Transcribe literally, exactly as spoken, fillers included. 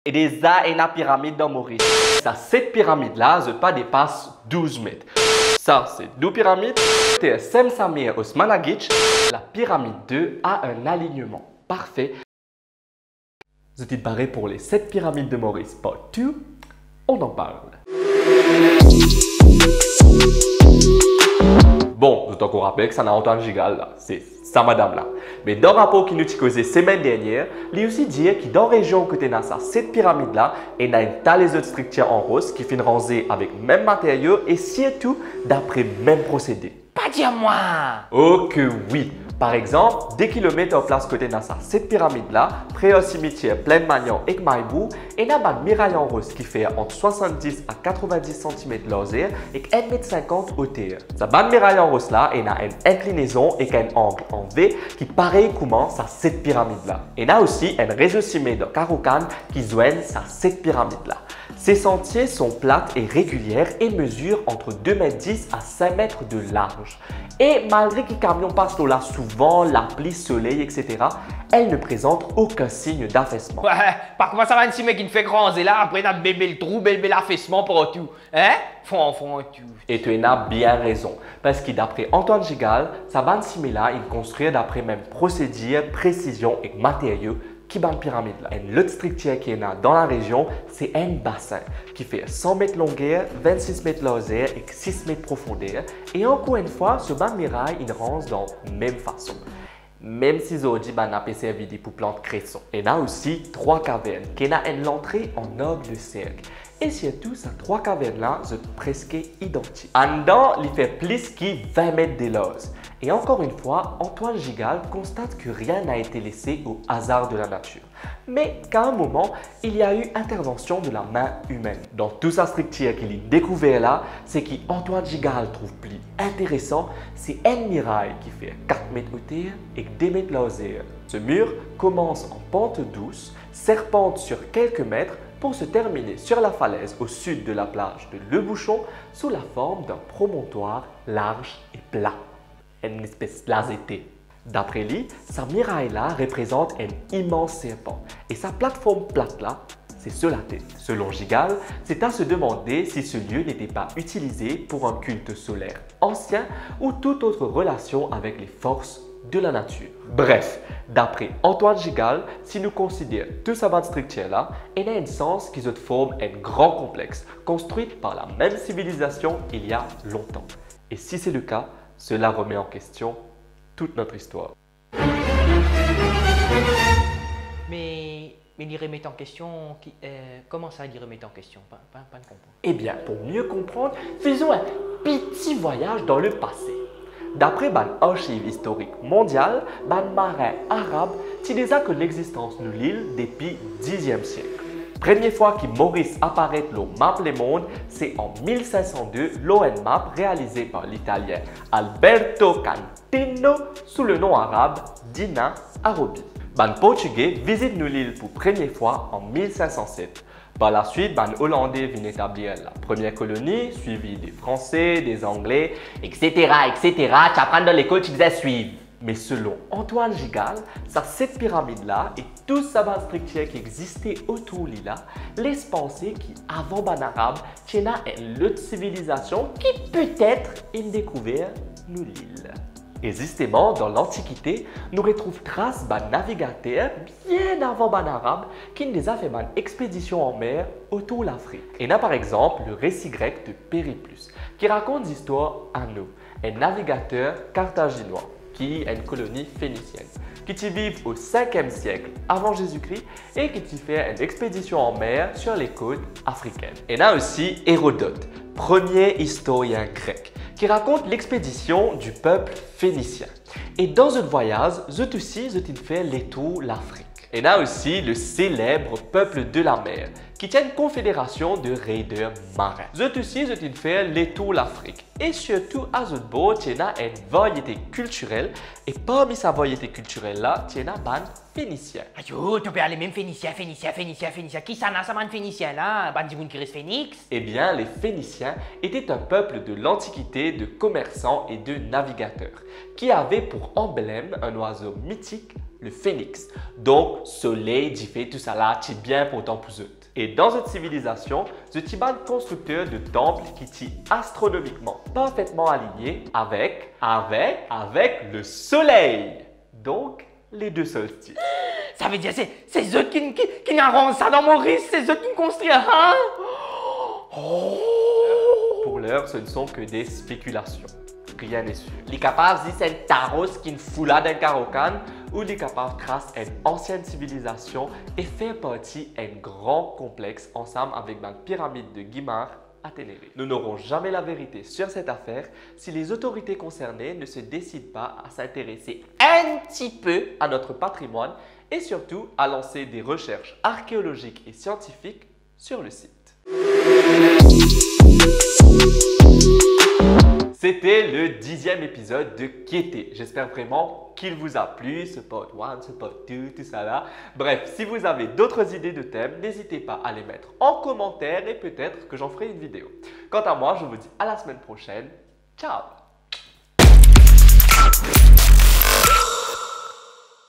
E deza ena piramid dan Moris. Sa set piramid la, zot pa depas douz met. Sa se dou piramid, Ter Sem Samir Osmanagic, la pyramide deux a un alignement parfait. Zot inn pare pour les sept pyramides de Maurice, part deux? On en parle. Bon, zot ankor rapel ki sa ena Antoine Gigal la, se sa madam la. Me dan rapor ki nou ti koze semenn dernier, li osi dir ki dan rezion kot ena sa set piramid la, ena enn ta lezot striktir an ros ki finn ranze avek mem materio e sirtou dapre mem prosede. Pa dir mwa! Oh ke wi! Par exanp, de kilomet ar plas kot ena sa set piramid la, pre ar simitier Plaine Magnan ek Maybou, ena bann miray an ros ki fer ant swasanndis a katrevindis santimet larzer ek enn met sinkant oter. Sa bann miray an ros la ena enn inklinezon ek enn ang an V ki parey kouma sa set piramid la. Ena osi enn rezo sime dan karo kann ki zwenn sa set piramid la. Ces sentiers sont plates et régulières et mesurent entre deux mètres dix à cinq mètres de large. E malgre ki kamion pas lor la souvan, lapli, soley, et cetera, elles ne présentent aucun signe d'affaissement. Wey, pa kouma sa bann sime ki'nn fer ranze la, apre ena bel bel trou, bel bel afesman partou. Hein? Fran, fran, tou. E to ena bien rezon, parski dapre Antoine Gigal, sa bann sime la inn konstrir dapre mem prosedir, presizion ek materio ki bann piramid la. Enn lot striktir ki ena dan larezion, se enn basin ki fer san met longer, vennsis met larzer ek sis met profonder, e ankor enn fwa, so bann miray inn ranz dan mem fason. Mem si zordi bann la pe servi li pou plant kreson. Ena osi trwa kavern, ki ena enn lantre an arc de cercle. E sirtou sa trwa kavern la, zot preske idantik. Anndan, li fer plis ki vin met de larz. Et encore une fois, Antoine Gigal constate que rien n'a été laissé au hasard de la nature, mais qu'à un moment, il y a eu intervention de la main humaine. Dan tou sa striktir ki li dekouver la, seki Antoine Gigal trouv pli interesan, se enn miray ki fer kat met oter ek de met larzer. Ce mur commence en pente douce, serpente sur quelques mètres pour se terminer sur la falaise au sud de la plage de Le Bouchon sous la forme d'un promontoire large et plat. Enn espes lazete. Dapre li, sa miray la reprezant enn imans serpan e sa platform plat la, se so latet. Selon Gigal, c'est à se demander si ce lieu n'était pas utilisé pour un culte solaire ancien ou toute autre relation avec les forces de la nature. Bref, dapre Antoine Gigal, si nou konsider tou sa bann striktir la, ena enn sans ki zot form enn gran konplex, construit par la même civilisation il y a longtemps. Et si c'est le cas, cela remet en question toute notre histoire. Me, me li remet an kestion ki, eh, kouma sa li remet an kestion? Pa, pa, pa'nn konpran. Eh bien, pour mieux comprendre, faisons un petit voyage dans le passé. Dapre bann archiv istorik mondial, bann marin arab ti deza konn lexistans nou lil depi diziem siek. Premie fwa ki Moris aparet lor map lemond, se an mil sink san de lor enn map realize par Litalien Alberto Can- tino sou le nom arab Dina Arobi. Bann Portige vizit nou lil pou premie fwa an mil sink san set. Par laswit, bann Olande vinn etablir la premie koloni, swivi de Franse, de Zangle, et cetera, et cetera. Ti aprann dan lekol, ti bizin swiv. Me selon Antoine Gigal, sa set piramid la e tou sa bann striktir ki existe otour li la, les panse ki avan bann Arab, ti ena enn lot sivilizasion ki petet inn dekouver nou lil. E zisteman, dan Lantikite, nou retrouv tras bann navigater bien avan bann Arab ki'nn deza fer bann expedision anmer otour Lafrik. Ena par exanp le Récit grec de Périplus, ki rakont zistwar Anno, enn navigater kartazinwa, ki enn koloni fenisien, ki ti viv o sinkiem siek avan Zezi Kri e ki ti fer enn expedision anmer sur les côtes africaines. Ena osi Hérodote, premie istorien grek, ki rakont l'expédition du peuple phénicien. E dan zot vwayaz, zot osi, zot inn fer letour Lafrik. Ena osi le célèbre peuple de la mer, ki ti enn konfederasion de raider marin. Zot osi, zot inn fer letour Lafrik. E sirtou, a zot bor, ti ena enn variete kiltirel, e parmi sa variete kiltirel la, ti ena bann Fenisien. Ayo, to pe ale mem Fenisien, Fenisien, Fenisien, Fenisien. Kisannla sa bann Fenisien la? Bann dimoun ki res Fenix? Eh bien, les Phéniciens étaient un peuple de l'Antiquité de commerçants et de navigateurs, qui avaient pour emblème un oiseau mythique le phénix. Donk, soley, dife, tousala ti bien inportan pou zot. E dan zot sivilizasion, zot ti bann konstrikter de tanp ki ti astronomikman parfetman alinie avek, avek, avek le soley. Donk, les deux solstices. Savedir se, se zot ki, ki, ki aranz sa dan Moris, se zot ki konstrir, hein? Oh! Pour l'heure, ce ne sont que des spéculations. Rien n'est sûr. Li kapav zis enn taros ki finn foule dan enn karokann, ou li kapav tras enn ansien sivilizasion e fer parti enn gran konplex ansam avek bann piramid de Guimard à Tenerife. Nous n'aurons jamais la vérité sur cette affaire si les autorités concernées ne se décident pas à s'intéresser un petit peu à notre patrimoine et surtout à lancer des recherches archéologiques et scientifiques sur le site. C'était le dixième épisode de Kiete. J'espère vraiment qu'il vous a plu, ce part one, ce part two, tousala. Bref, si vous avez d'autres idées de thèmes, n'hésitez pas à les mettre en commentaire et peut-être que j'en ferai une vidéo. Quant à moi, je vous dis à la semaine prochaine. Ciao!